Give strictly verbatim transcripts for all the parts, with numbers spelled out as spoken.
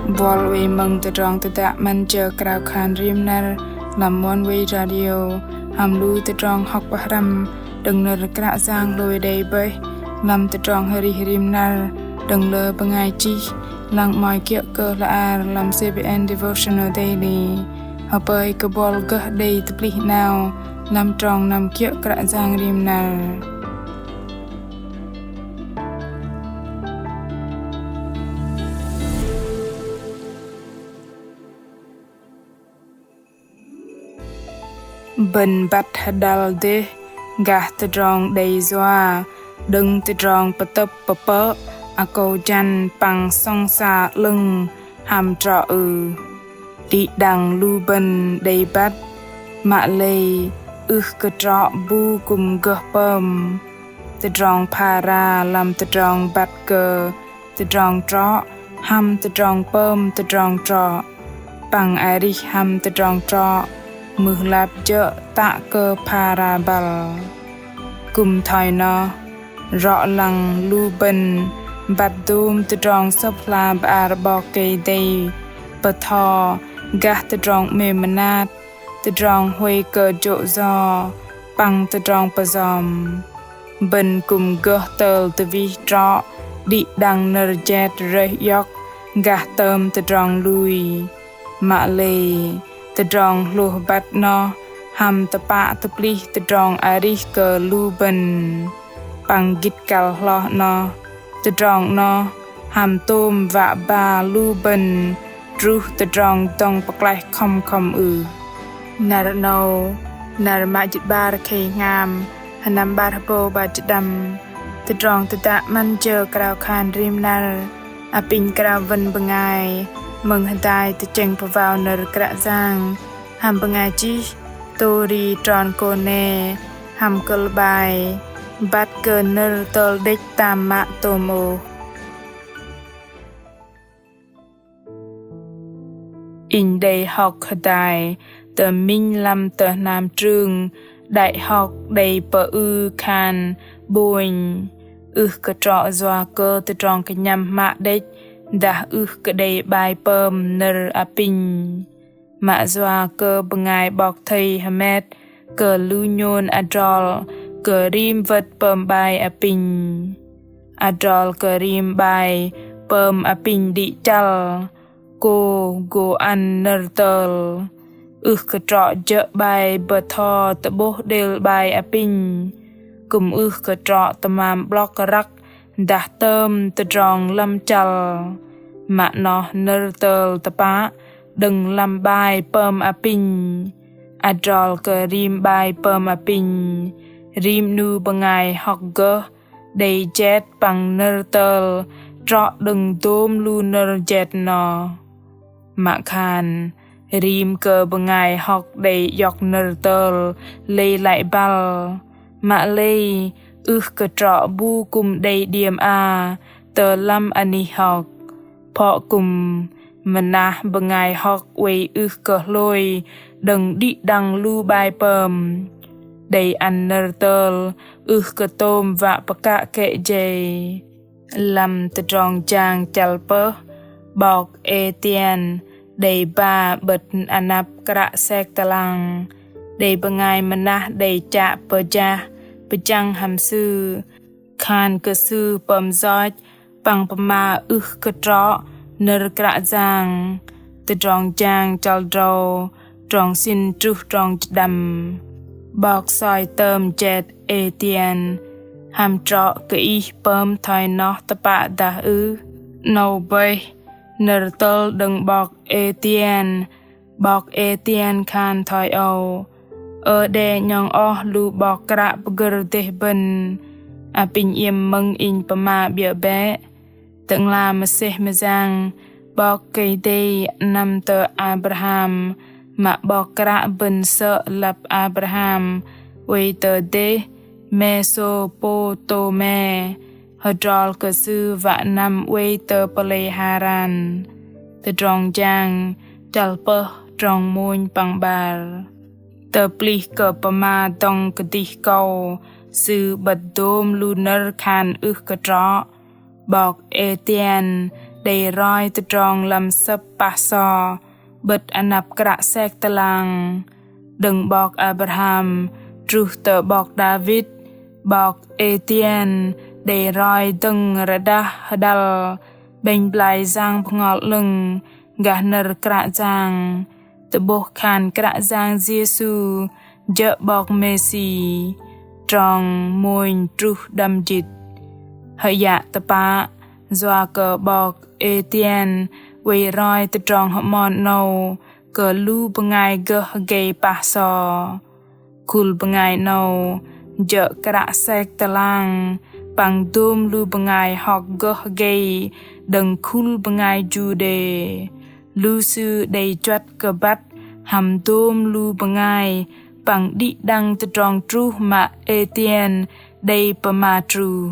Buăl oei mơ̆ng tơdrong tơdă 'Măn jơ krao khan rim năr lăm Oneway Radio, hăm lu tơdrong hŏk pơhrăm đơ̆ng nơ̆r Kră Yang hlôi đei bơih lăm tơdrong arih rim năr đơ̆ng lơ bơngai chih, lăng 'mơ̆i kiơ̆ kơ hla ar lăm C B N Devotional Daily. Hơpơi kơ buăl gơh đei tơplih 'nao lăm trong năm kiơ̆ Kră Yang rim năr. Bơ̆n băt hơdăl dêh gah tơdrong đei yua đơ̆ng tơdrong pơtơ̆p pơpơ̆ akâu jăn păng sŏng sa 'lơ̆ng hăm trŏ ưh? Đĭ đăng lu bơ̆n đei băt, mă lei ưh kơ trŏ bu kư̆m gơh pơm. Tơdrong phara lăm tơdrong băt kơ tơdrong trŏ hăm tơdrong pơm tơdrong trŏ, păng arih hăm tơdrong trŏ, mưh lap jơ̆ tă kơ phara băl. Kư̆m thoi noh, rŏ lăng lu bơ̆n băt dôm tơdrong Sơ̆p hla bơar 'Bok Kei-Dei bơtho gah tơdrong 'mêm mơnat, tơdrong huay kơ jô̆ yo păng tơdrong pơyom. Bơ̆n kư̆m gơh tơl tơwih trŏ đĭ đăng nơ̆r jet rơih iŏk gah tơm tơdrong lui. Mă lei tơdrong hlôh băt noh hăm tơpă tơplih tơdrong arih kơ lu bơ̆n. Păng gĭt kăl hloh noh, tơdrong noh hăm tôm wă ba lu bơ̆n truh tơdrong dŏng pơklaih khŏm khŏm ưh? Năr 'nâu, năr mă jĭt 'bar khei hngam, sơnăm 'bar hơbâu 'bar jĭt pơđăm, tơdrong tơdă 'Măn jơ krao khan rim năr apinh krao wơ̆n bơngai mơ̆ng hơdai tơchĕng pơwao nơ̆r Kră Yang hăm bơngai chih Tori Tron Kone hăm kơ̆l 'bai: Băt kơ nơ̆r tơl đĕch tam mă tôm ôh. Inh đei hŏk hơdai tơ minh lăm tơ hnam trưng đại học đei pơư khan ƀônh: Ưh kơ trŏ yua kơ tơdrong kơnhăm hmă đĕch dah ưh kơ đei 'bai pơm nơ̆r apinh. Mă yua kơ bơngai 'bok thây hơmet kơ lu nhôn adrol kơ rim wơ̆t pơm 'bai apinh. Adrol kơ rim 'bai pơm apinh đĭ chăl, kô̆ gô ăn nơ̆r tơl. Ưh kơ trŏ jơ̆ 'bai bơtho tơ'bôh đêl 'bai apinh. Kư̆m ưh kơ trŏ tơmam 'blŏk răk dah tơm tơdrong lăm chăl. Mă noh nơ̆r tơl tơpă đơ̆ng lăm 'bai pơm apinh. Adrol kơ rim 'bai pơm apinh, rim 'nu bơngai hŏk gơh đei jet păng nơ̆r tơl trŏ đơ̆ng dôm lu nơ̆r jet noh. Mă khan, rim kơ bơngai hŏk đei iŏk nơ̆r tơl lei lăi băl. Mă lei, ưh kơ trŏ bu kư̆m đei điêm a tơ lăm anih hŏk. Phŏ kư̆m, mơnah bơngai hŏk oei ưh kơ hlôi đơ̆ng đĭ đăng lu 'bai pơm. Đei ăn nơ̆r tơl ưh kơ tôm wă pơkă kĕ jei. Lăm tơdrong jang chăl pơh, 'bok Êtian đei ba 'bơ̆t anăp kră sek tơlang. Đei bơngai mơnah đei chă pơjah pơjăng hăm sư, khan kơ sư pơm yoch păng pơma ưh kơ trŏ nơ̆r Kră Yang. Tơdrong jang chăl drâu, trong sĭn truh trong jĭt pơđăm. 'Bok soi tơm jet Êtian: Hăm trŏ kơ ih pơm thoi noh tơpă dah ưh? 'Nâu bơih nơ̆r tơl đơ̆ng 'bok Êtian. 'Bok Êtian khan thoi âu: Ơ đe 'nhŏng oh lu 'bok kră pơgơ̆r dêh bơ̆n, apinh iĕm mơ̆ng inh pơma 'biơ̆ bĕ. Tơ'ngla mơsêh mơyang, 'Bok Kei-Dei năm tơ Abraham, mă 'bok kră bơ̆n sơ̆ lăp Abraham oei tơ dêh Mêsôpôtame, hơdrol kơ sư wă năm oei tơ pơlei Haran. Tơdrong jang chăl pơh, trong mônh păng 'bar. Tơplih kơ pơma dŏng kơdih kâu, sư 'bơ̆t dôm lu nơ̆r khan ưh kơ trŏ, 'bok Êtian đei roi tơdrong lăm sơ̆p pah so 'bơ̆t anăp Kră Sek tơlang. Đơ̆ng 'bok Abraham truh tơ 'bok Đavit, 'bok Êtiên đei roi dơ̆ng rơđah hơđăl 'bĕnh blai Yang Bơhngol 'Lơ̆ng gah nơ̆r Kră Yang, tơ'bôh khan Kră Yang Yêsu jơ̆ 'Bok Mêsi, trong mônh truh đăm jĭt. Hơyă tơpă, yua kơ 'bok Êtiên oei roi tơdrong hơmon 'nâu kơ lu bơngai gơh hơgei pah so. Khul bơngai 'nâu jơ̆ Kră Sek tơlang păng dôm lu bơngai hŏk gơh hơgei đơ̆ng khul bơngai Juđê. Lu sư đei juăt kơ băt hăm dôm lu bơngai păng đĭ đăng tơdrong truh mă Êtiên đei pơma truh.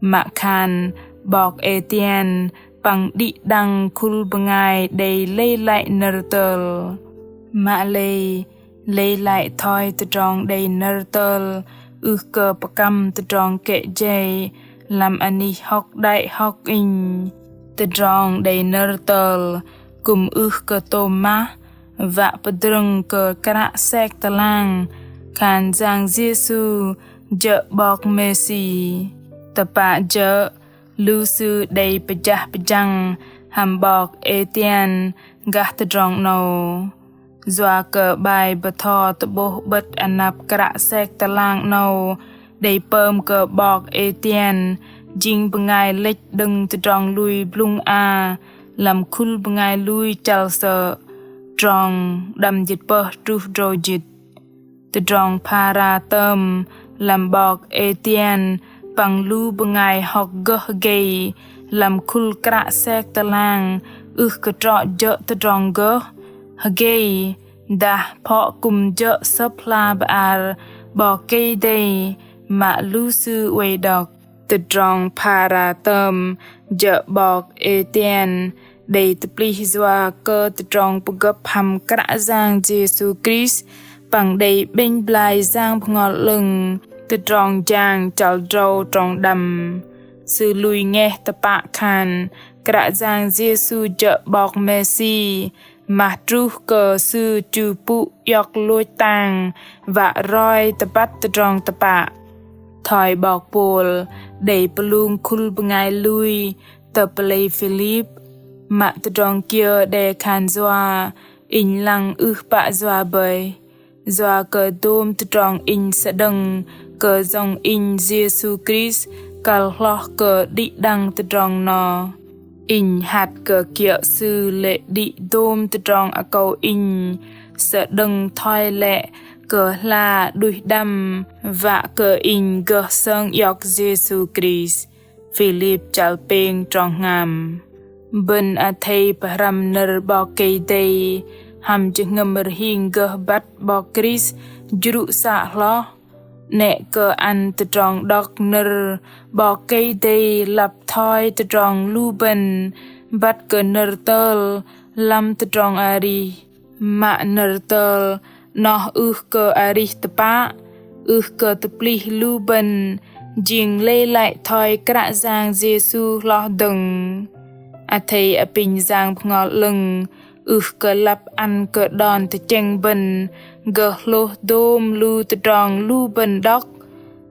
Mă khan 'bok Êtiên păng đĭ đăng khul bơngai đei lei lăi nơ̆r tơl. Mă lei, lei lăi thoi tơdrong đei nơ̆r tơl ưh kơ pơkăm tơdrong kĕ jei lăm anih hŏk đăi hŏk inh. Tơdrong đei nơ̆r tơl kư̆m ưh kơ tôm mah, wă pơdrơ̆ng kơ Kră Sek tơlang khan Yang Yêsu jơ̆ 'Bok Mêsi. Tơpă jơ̆, lu sư đei pơjah pơjăng hăm 'bok Êtiên gah tơdrong 'nâu. Yua kơ 'bai bơtho tơ'bôh 'bơ̆t anăp Kră Sek tơlang 'nâu đei pơm kơ 'bok Êtiên jing bơngai lĕch đơ̆ng tơdrong lui blŭng a lăm khul bơngai lui chăl sơ̆, trong đăm jĭt pơh truh drâu jĭt. Tơdrong phara tơm lăm 'bok Êtiên păng lu bơngai hŏk gơh hơgei lăm khul Kră Sek tơlang ưh kơ trŏ jơ̆ tơdrong gơh hơgei, dah phŏ kư̆m jơ̆ Sơ̆p hla bơar 'Bok Kei-Dei mă lu sư oei đŏk. Tơdrong phara tơm jơ̆ 'bok Êtiên đei tơplih yua kơ tơdrong pơgơ̆p hăm Kră Yang Yêsu Krist păng đei 'bĕnh blai Yang Bơhngol 'Lơ̆ng. Tơdrong Jang chăl drâu trong đăm, sư lui ngeh tơpă khan Kră Yang Yêsu jơ̆ 'Bok Mêsi mah truh kơ Sư chu pŭ iŏk lôch tang wă roi tơbăt tơdrong tơpă. Thoi 'bok Pôl đei pơlung khul bơngai lui tơ pơlei Philip, mă tơdrong kiơ đe khan yua, inh lăng ưh pă yua bơih. Yua kơ dôm tơdrong inh sơđơ̆ng kơ Yang inh Yêsu Krist kăl hloh kơ đĭ đăng tơdrong noh. Inh hăt kơ kiơ̆ Sư lê̆ đĭ dôm tơdrong akâu inh sơđơ̆ng thoi lĕ kơ hla đuih đăm wă kơ inh gơh sơng iŏk Yêsu Krist. Philip chăl pêng trong hngam. Bơ̆n athei pơhrăm nơ̆r 'Bok Kei-Dei hăm jơhngơ̆m rơhing gơh băt 'Bok Krist jrŭ să hloh. 'Nĕ kơ ăn tơdrong đŏk nơ̆r 'Bok Kei-Dei lăp thoi tơdrong lu bơ̆n băt kơ nơ̆r tơl lăm tơdrong arih. Mă nơ̆r tơl noh ưh kơ arih tơpă, ưh kơ tơplih lu bơ̆n jing lei lăi thoi Kră Yang Yêsu hloh dơ̆ng. Athei apinh Yang Bơhngol 'Lơ̆ng ưh kơ lăp ăn kơ đon tơchĕng bơ̆n gơh hlôh dôm lu tơdrong lu bơ̆n đŏk,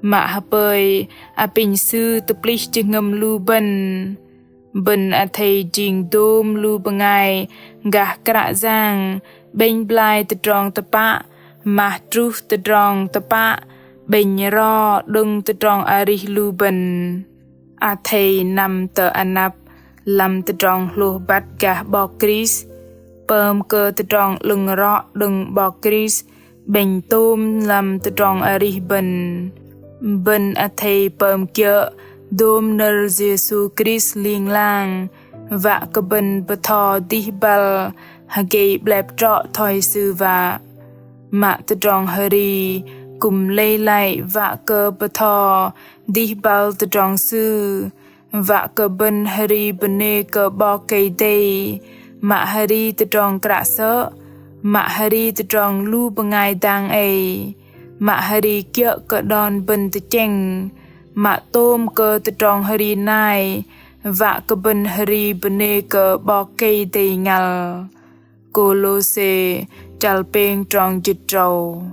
mă hơpơi apinh Sư tơplih jơhngơ̆m lu bơ̆n. Bơ̆n athei jing dôm lu bơngai gah Kră Yang, 'bĕnh blai tơdrong tơpă mah truh tơdrong tơpă, 'bĕnh ro đơ̆ng tơdrong arih lu bơ̆n. Athei năm tơ anăp lăm tơdrong hlôh băt gah 'Bok Krist, pơm kơ tơdrong 'lơ̆ng rŏ đơ̆ng 'Bok Krist 'bĕnh tôm lăm tơdrong arih bơ̆n. Bơ̆n athei pơm kiơ̆ dôm nơ̆r Yêsu Krist ling lang, wă kơ bơ̆n bơtho dih băl hơgei 'blep trŏ thoi Sư wă. Mă tơdrong hơri kư̆m lei lăi wă kơ bơtho dih băl tơdrong Sư, wă kơ bơ̆n hơri bơnê kơ 'Bok Kei-Dei, mă hơri tơdrong kră sơ̆, mă hơri tơdrong lu bơngai dang ei, mă hơri kiơ̆ kơ đon bơ̆n tơchĕng, mă tôm kơ tơdrong hơri nai wă kơ bơ̆n hơri bơnê kơ 'Bok Kei-Dei ngăl. Kôlôse chăl pêng trong jĭt tơdrâu.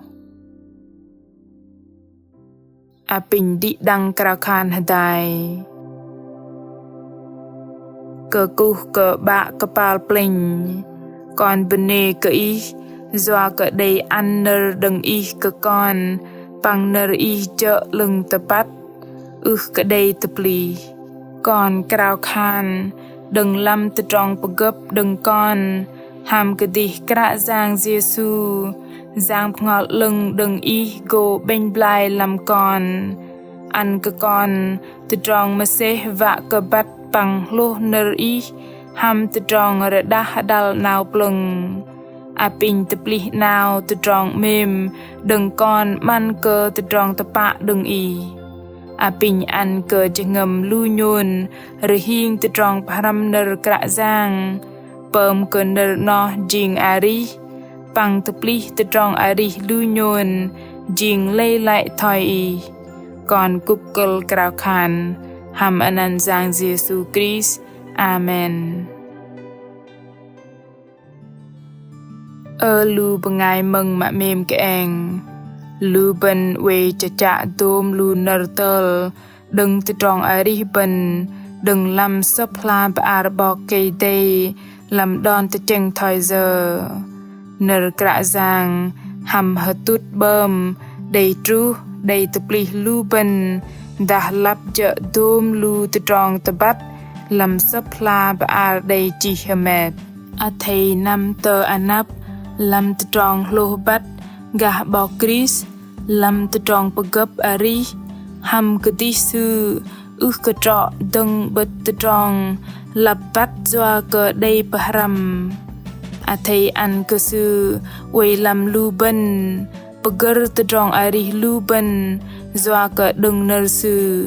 Apinh đĭ đăng krao khan hơdai. Kơkuh kơ 'Bă kơpal plĕnh, kon bơnê kơ Ih, yua kơ đei ăn nơ̆r đơ̆ng Ih kơ kon, păng nơ̆r Ih jơ̆ 'lơ̆ng tơpăt, ưh kơ đei tơplih. Kon krao khan, đơ̆ng lăm tơdrong pơgơ̆p đơ̆ng kon, hăm kơdih Kră Yang Yêsu, Yang Bơhngol 'Lơ̆ng đơ̆ng Ih gô 'bĕnh blai lăm kon. Ăn kơ kon tơdrong mơsêh wă kơ băt păng hlôh nơ̆r Ih hăm tơdrong rơđah hơđăl 'nao plơ̆ng. Apinh tơplih 'nao tơdrong 'mêm đơ̆ng kon 'măn kơ tơdrong tơpă đơ̆ng Ih. Apinh ăn kơ jơhngơ̆m lu nhôn rơhing tơdrong pơhrăm nơ̆r Kră Yang, pơm kơ nơ̆r 'noh jing arih, păng tơplih tơdrong arih lu nhôn jing lei lăi thoi Ih. Kon kŭp kơ̆l krao khan hăm anăn Yang Yêsu Krist. Amen. Ơ lu bơngai mơ̆ng mă 'mêm kơeng, lu bơ̆n oei chă chă dôm lu nơ̆r tơl đơ̆ng tơdrong arih bơ̆n đơ̆ng lăm Sơ̆p hla bơar 'Bok Kei-Dei lăm đon tơchĕng thoi yơ. Nơ̆r Kră Yang hăm hơtŭt 'bơm đei truh đei tơplih lu bơ̆n dah lăp jơ̆ dôm lu tơdrong tơbăt lăm Sơ̆p hla bơar đei chih hơmet. Athei năm tơ anăp lăm tơdrong hlôh băt gah 'Bok Krist, lăm tơdrong pơgơ̆p arih, hăm kơdih Sư ưh kơ trŏ dơ̆ng 'bơ̆t tơdrong lăp băt yua kơ đei pơhrăm. Athei ăn kơ Sư oei lăm lu bơ̆n, pơgơ̆r tơdrong arih lu bơ̆n yua kơ đơ̆ng nơ̆r Sư,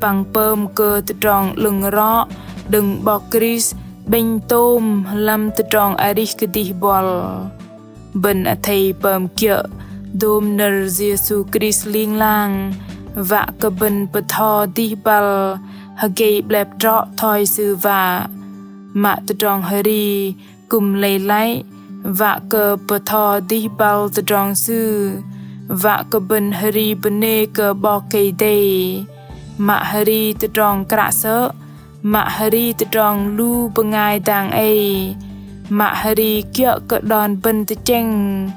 păng pơm kơ tơdrong 'lơ̆ng rŏ đơ̆ng 'Bok Krist 'bĕnh tôm lăm tơdrong arih kơdih buăl. Bơ̆n athei pơm kiơ̆ dôm nơ̆r Yêsu Krist ling lang, wă kơ bơ̆n pơtho dih băl hơgei 'blep trŏ thoi Sư wă. Mă tơdrong hơri kư̆m lei lăi, wă kơ pơtho dih băl tơdrong Sư, wă kơ bơ̆n hơri bơnê kơ 'Bok Kei-Dei. Mă hơri tơdrong kră sơ̆, mă hơri tơdrong lu bơngai dang ei, mă hơri kiơ̆ kơ đon bơ̆n tơchĕng,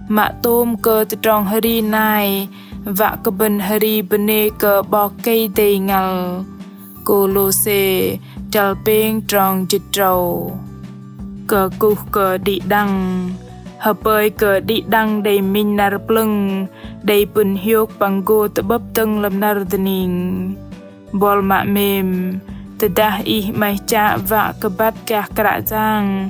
mă tôm kơ tơdrong hơri nai, wă kơ bơ̆n hơri bơnê kơ 'Bok Kei-Dei ngăl. Kôlôse chăl pêng trong jĭt tơdrâu. Kơkuh kơ đĭ đăng, hơpơi kơ đĭ đăng đei minh năr plơ̆ng, đei pŭn hiôk păng gô tơ'bơ̆p dơ̆ng lăm năr dơning. Buăl mă 'mêm, tơdah ih 'maih chă wă kơ băt gah Kră Yang,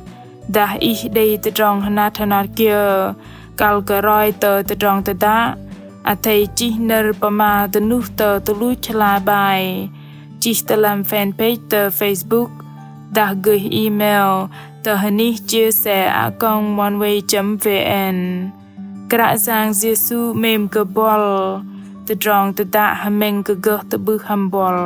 dah ih đei tơdrong hơnat hơnat kiơ, kăl kơ roi tơ tơdrong tơdă, athei chih nơ̆r pơma dơnuh tơ tơluch hla bai, chih tơ lăm fanpage tơ Facebook, dah gơih email tơ hơnih chia sẻ a còng oneway chấm vn. Kră Yang Yêsu 'mêm kơ buăl, tơdrong tơdă hơmĕng kơ gơh tơ'bưh hăm buăl.